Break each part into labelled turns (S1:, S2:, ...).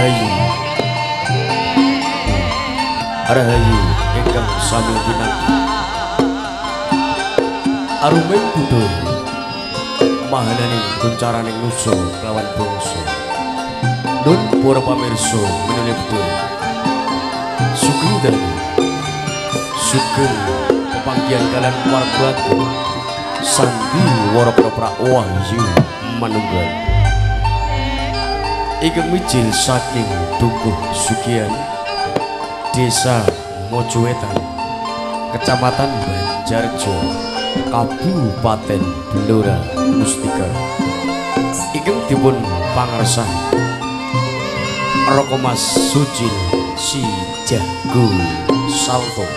S1: Rahayu Rahayu ingkang sami pinanggih aruming budaya mahanani kuncaraning nusa kelawan bangsa. Nun para pamirsa minulya budaya sugeng dalu sugeng pepanggihan kalian warga sandi wara wahyu manunggal ingkang mijil saking Dukuh Sugihan Desa Mojowetan Kecamatan Banjarjo Kabupaten Blora Mustika ingkang dipun pangarsani Raka Mas Sujil si Jago Salto.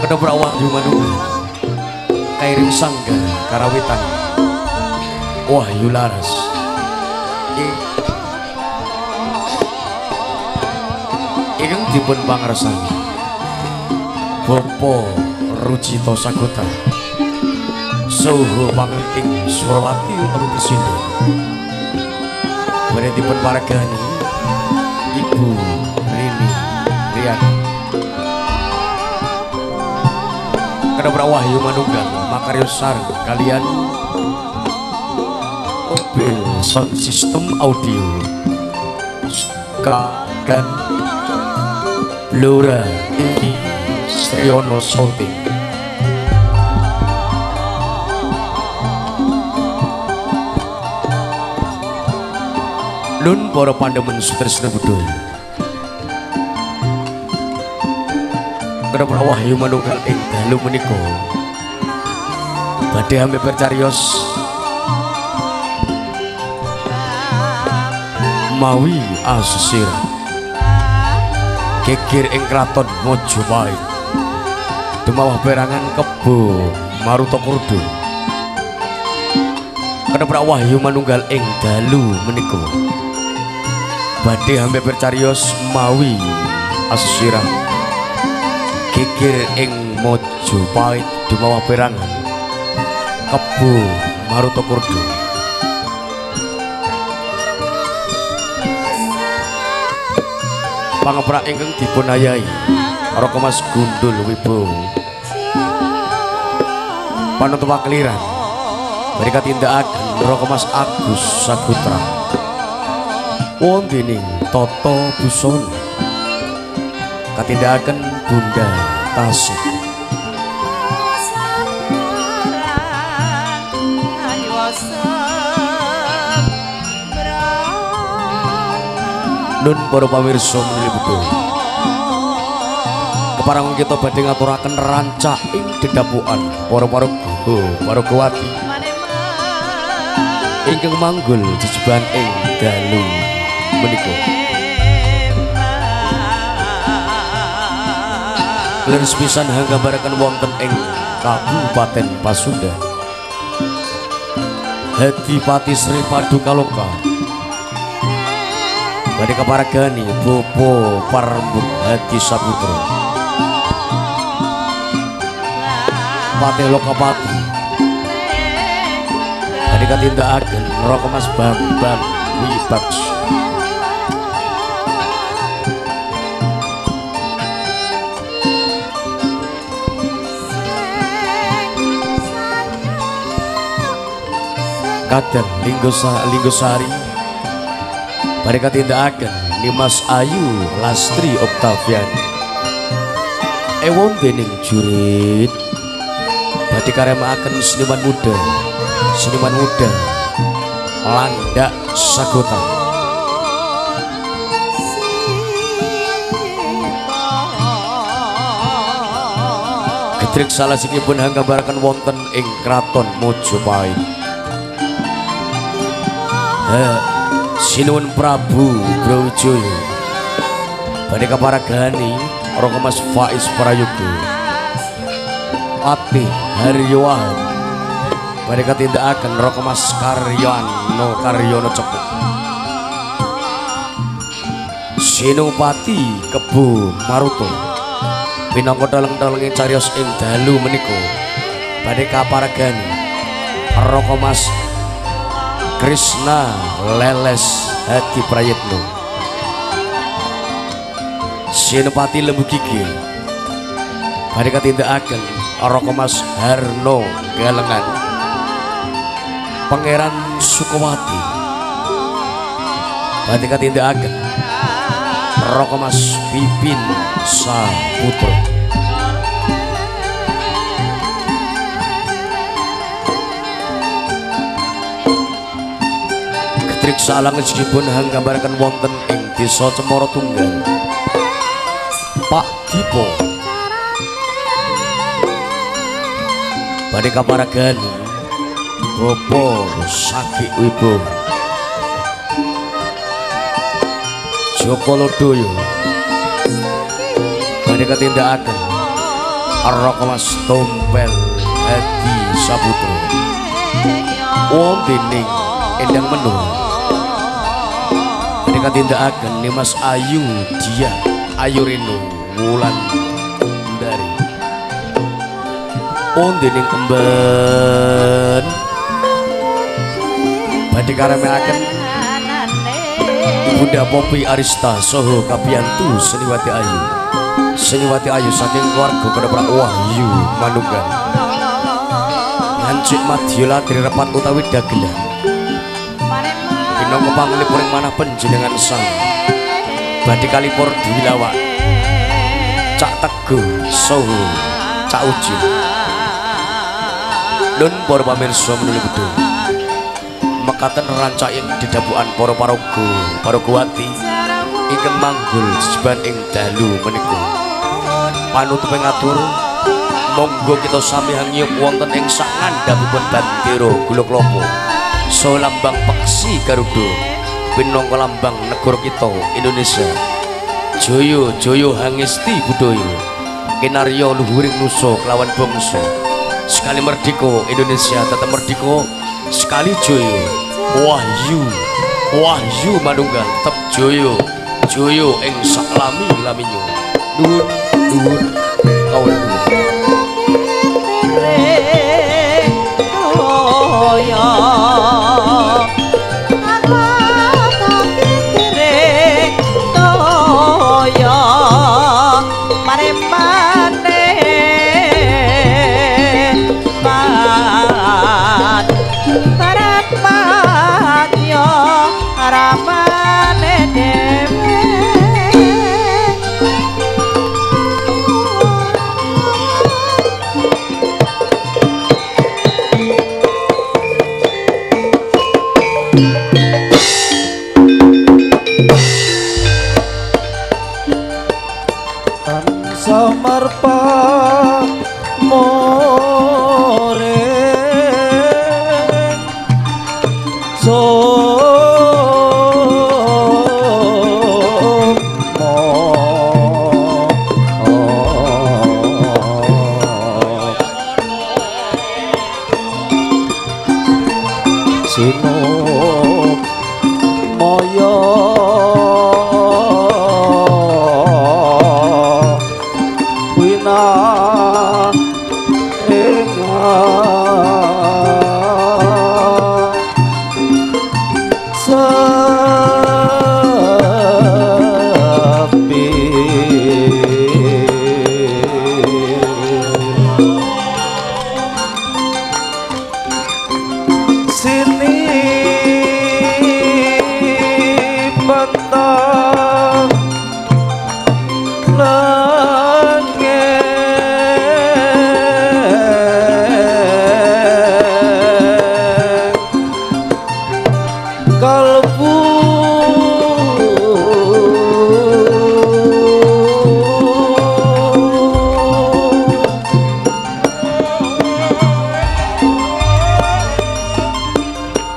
S1: Ketoprak wahyu manunggal kairing sanggar karawitan Wahyu Laras ingkang dipun pangarsani Bapak Rujito Sakuta saha pangeting Surawati utawi Presiden badhe dipun paragani Ibu Rini Rian. Ketoprak wahyu manunggal makarya sareng kalian mobil sound system audio kan Blora Sriono Shouting. Nun para pandemen sutresna budaya ketoprak wahyu manunggal ing dalu menika badhe ambeber cariyos mawi asesir geger ing kraton Mojopahit dumawah perangan kebo Maruta Kurdo. Ketoprak wahyu manunggal ing dalu menika badhe ambeber cariyos mawi asesirah geger ing Mojopahit dumawah perangan kebo Maruta Kurdo. Pangeprak ingkang dipun ayahi Raka Mas Gundul Wibowo panutup pakeliran badhe katindakaken Raka Mas Agus Sakutra wontening tata busana katindakaken Bunda Tasih. Nun para pamirsa minulya budaya keparangan kita badhe ngaturaken rancak ing dedapukan para paraga paragawati ingkang manggul jejeban ing dalu menika. Leres pisan hanggambaraken wonten ing Kabupaten Pasundan Hadipati Sri Padukaloka badhe kaparagani Bapak Parembug Hadi Saputra Patih Lokapati badhe katindakaken Raka Mas Bambang Wibaks. Kadang Linggosari badhe katindakaken Nimas Ayu Lastri Oktaviani ewon dening jurit badhe karemakaken seniman muda Landak Sagota. Gedrek salajengipun hanggambaraken wonten ing Kraton Mojopahit. Sinuwun Prabu Brawijaya badhe kaparagani Raka Mas Faiz Prayoga Patih Haryowahan badhe katindakaken Raka Mas Karyono Karyono Cepuk Sinupati Kebo Maruta pinangka teleng-telenge cariyos ing dalu menika badhe kaparagani Roko Mas Krisna Leles Hadi Prayitno. Senopati Lembu Gigi badhe katindakaken Roko Mas Harno Galengan. Pangeran Sukowati badhe katindakaken Roko Mas Pipin Saputra. Ketrik salangejipun hanggambaraken wonten ing Desa Cemoro Tunggal. Pak Dipo badhe kaparagan Bapak Sakik Wibowo Joko Lodoyo badhe katindakaken Roko Mas Tompel Hadi Saputra. Wonten ing Endang Menur badhe katindakaken Nimas Ayu Dia Ayu Reno Wulan Ndari. Wonten ing Kemben badhe karamelaken Ibunda Popi Arista soho kabiyantu Seniwati Ayu. Seniwati Ayu saking keluarga Ketoprak Wahyu Manunggal. Ngancik madya ladri repat utawi dagelan pinangka panglipuring manah panjenengan sang badhe kalipur Dwi Lawak Cak Teguh soho Cak Ujung. Nun para pamirsa menuli bedhung mekaten rancaking dedabukan para paraga paragawati ingkang manggul jejeban ing dalu menika. Panutupe ngatur monggo kita sami hangyup wonten ing sak ngandhapipun bandera gula klapa saha lambang peksi Garuda pinangka lambang negara kita Indonesia. Jaya jaya hangesti budaya kinarya luhuring nusa kelawan bangsa. Sekali merdeka Indonesia tetap merdeka, sekali jaya wahyu wahyu manunggal tetep jaya jaya ing saklami laminyo. Nuwun nuwun kawula nuwun.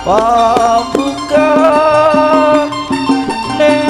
S2: Pambuka ne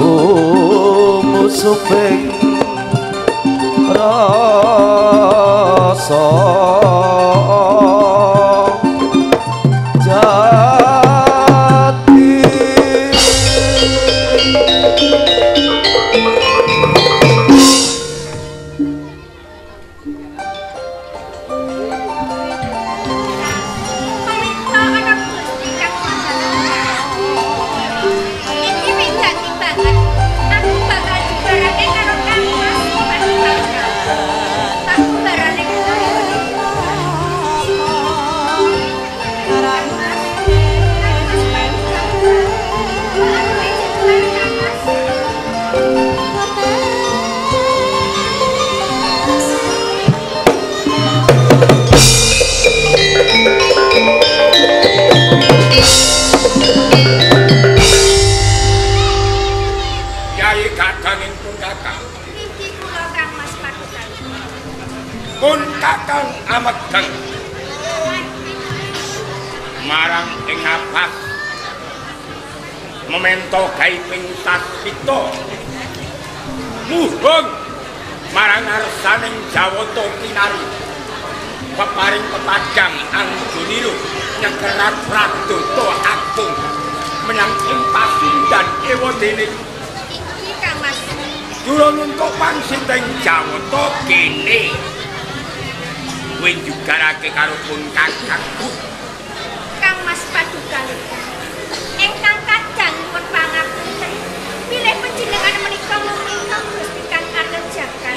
S2: Sumusuping rasa jati.
S3: Kakang amegeng marang ing apas memento gaiping sasmita muhung marang ngarsaning Jawata kinari peparing pepadang Anggonilu nyekerat Pradata Agung menyang ing Pasundan ewadene
S4: iki Kang Mas
S3: durung entuk pangsit ing Jawata kene kowe jugarake karo pun kakangku
S4: Kang Mas Paduka ingkang kadang nyuwun pangapunten bilih panjenengan menika meminta Gusti Kang Arjakan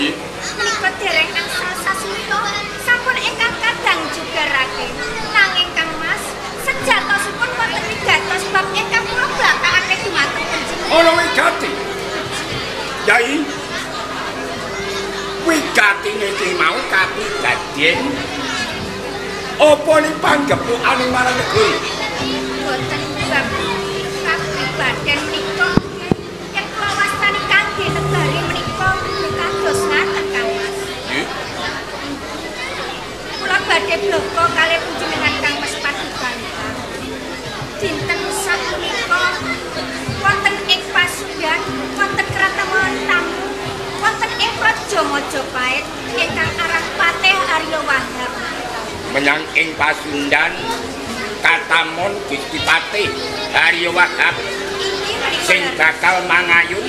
S4: menika dereng angsal sasmita sampun ingkang kadang jugarake nanging Kang Mas sejatosipun wonten wigatos bab ingkang kula blakakake dumateng panjenengan.
S3: Ana wigati Yai, wigatine iki mau kapribaden apa ning panggepukane marang negeri?
S4: Boten bab kapribaden menika yen kula wastani kangge negari menika kados ngaten Kang Mas.
S3: Nggih.
S4: Kula badhe bloko kalih panjenengan Kang Mas Paduka. Dinten sapunika wonten ing Pasundan wonten kraton tamu wonten ing Praja Majapahit ingkang aran Patih Arya Wahab.
S3: Menyang ing Pasundan katamon Gusti Patih Arya Wahab sing bakal mangayun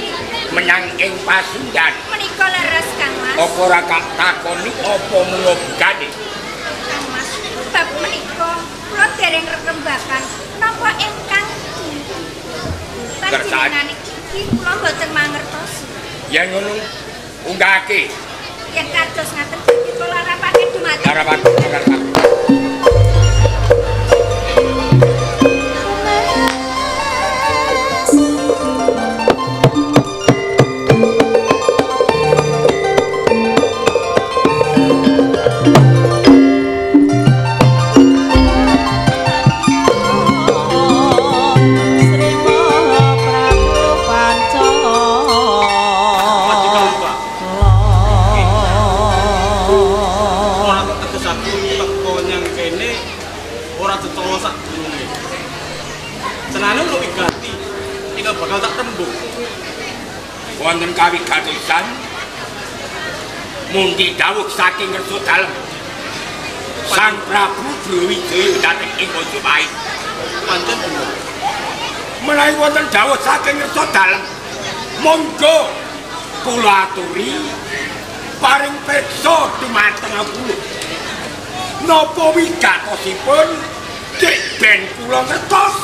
S3: menyang ing Pasundan.
S4: Menika leres Kang Mas.
S3: Apa ora takoni apa mungogane?
S4: Kang Mas, bab menika kula dereng rerembakan napa ingkang panjenengan iki kula mboten mangertosi.
S3: Yen ngono unggahake.
S4: Yen kados ngaten iki kula rapake dumateng.
S3: Rapake, rapake. Wonten kawigatosan mundi dawuh saking ngersa dalem Sang Prabu Brawijaya dhateng ing Majapahit.
S5: Pancen bener.
S3: Menawi wonten dawuh saking ngersa dalem, monggo kula aturi paring pirsa dumateng kula. Napa wigatosipun cek ben kula ngertos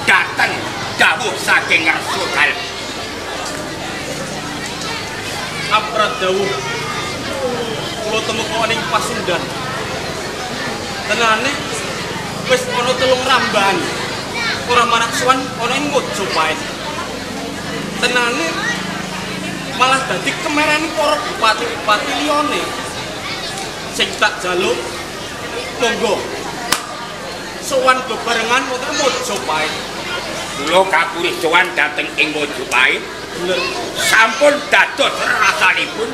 S3: dhateng dawuh saking ngersa dalem.
S5: Aprat dawuh kula temeka ning Pasundan. Tenane wis ana telung rambahan. Ora marak sowan ana ing Majapahit. Tenane malah dadi kemereni para bupati-bupati liyane. Sing tak jaluk monggo sowan bebarengan wonten Majapahit.
S3: Kula kapurih sowan dhateng ing Majapahit.
S5: Bener.
S3: Sampun dados rasanipun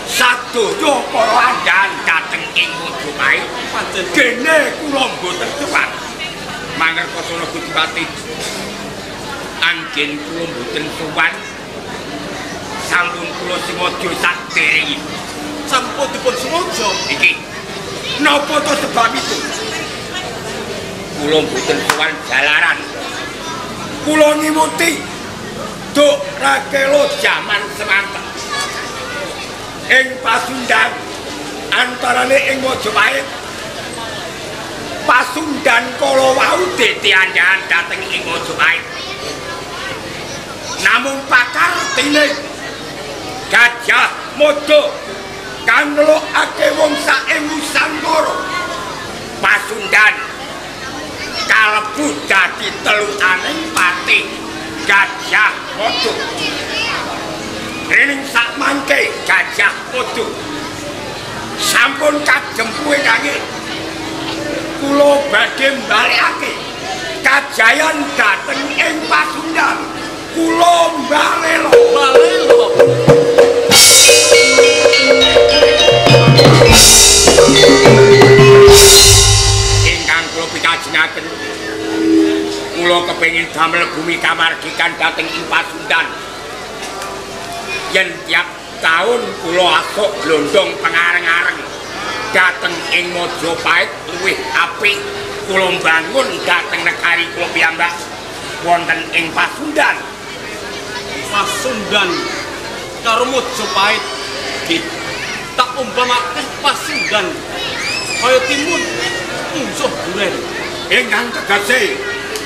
S3: sadaya para andhahan dhateng ing Majapahit.
S5: Pancen
S3: dene kula mboten sowan. Mangertosana Gusti Patih Anggen kula mboten sowan sampun kula sengaja saderengipun.
S5: Sampun dipun sengaja
S3: iki. Napa to sebabipun? Kula mboten sowan jalaran kula ngimuti Duk Rakela jaman semanten ing Pasundan antarane ing Majapahit. Pasundan kala wau dadi andhahan dhateng ing Majapahit. Namung pakartine Gajah Mada kang ngelokake wong saewu sangkara Pasundan kalebu dadi telukaning patih Gajah Mada. Rening sakmangke Gajah Mada sampun kajempuhe kangge kula badhe mbalekake kajayan dhateng ing Pasundan. Kula mbalelo.
S5: Balelo.
S3: Ingkang kula pikajengaken, kula kepengin damel bumi kamardikan dhateng ing Pasundan. Yen tiap taun kula asuk glondong pengareng-areng dhateng ing Majapahit luwih apik kula mbangun dhateng negari kula piyambak wonten ing Pasundan.
S5: Pasundan karo Majapahit
S3: nggih
S5: tak umpamake Pasundan kaya timun mungsuh duren.
S3: Ingkang tegese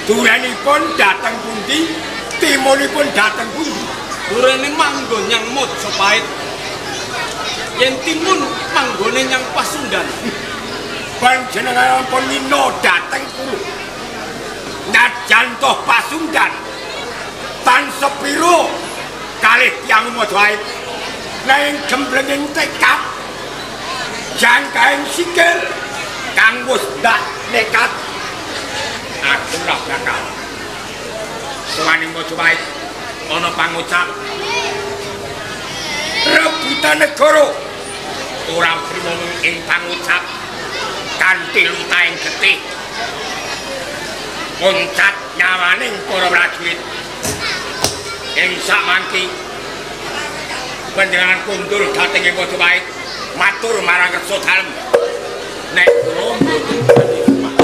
S3: durenipun dhateng pundi, timunipun dhateng pundi?
S5: Durene manggon nyang Majapahit, yen timun manggone nyang Pasundan.
S3: Panjenenganipun nina dhateng kula najan toh Pasundan tan sepiro kalih tiyang Majapahit nanging gemblenging tekad jangkaing sikil kang wis ndak nekat aku ora bakal sowan ing Majapahit. Ana pangucap rebutan negara ora trimo ing pangucap kanthi lutahing getih loncat nyawaning para prajurit. Ing sakmangke panjenengan kundur dhateng ing Majapahit matur marang Kersa Dalem nek kula mboten badhe sowan.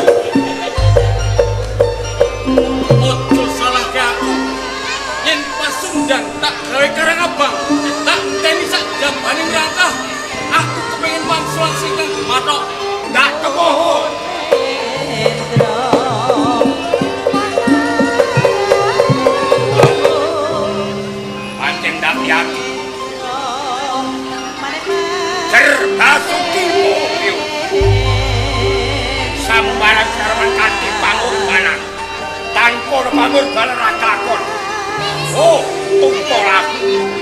S5: Aja salahke aku yen Pasundan tak gawe karang abang, tak teni sak jabaning rangkah. Aku kepengin wangsul sing kang mathok
S3: ndak kemohon. Pancen ndak yakin Cerbasuki mobil sambarang karwan kanthi pangorbanan tanpa pangorbanan ra kelakon. Oh, tumpa laku.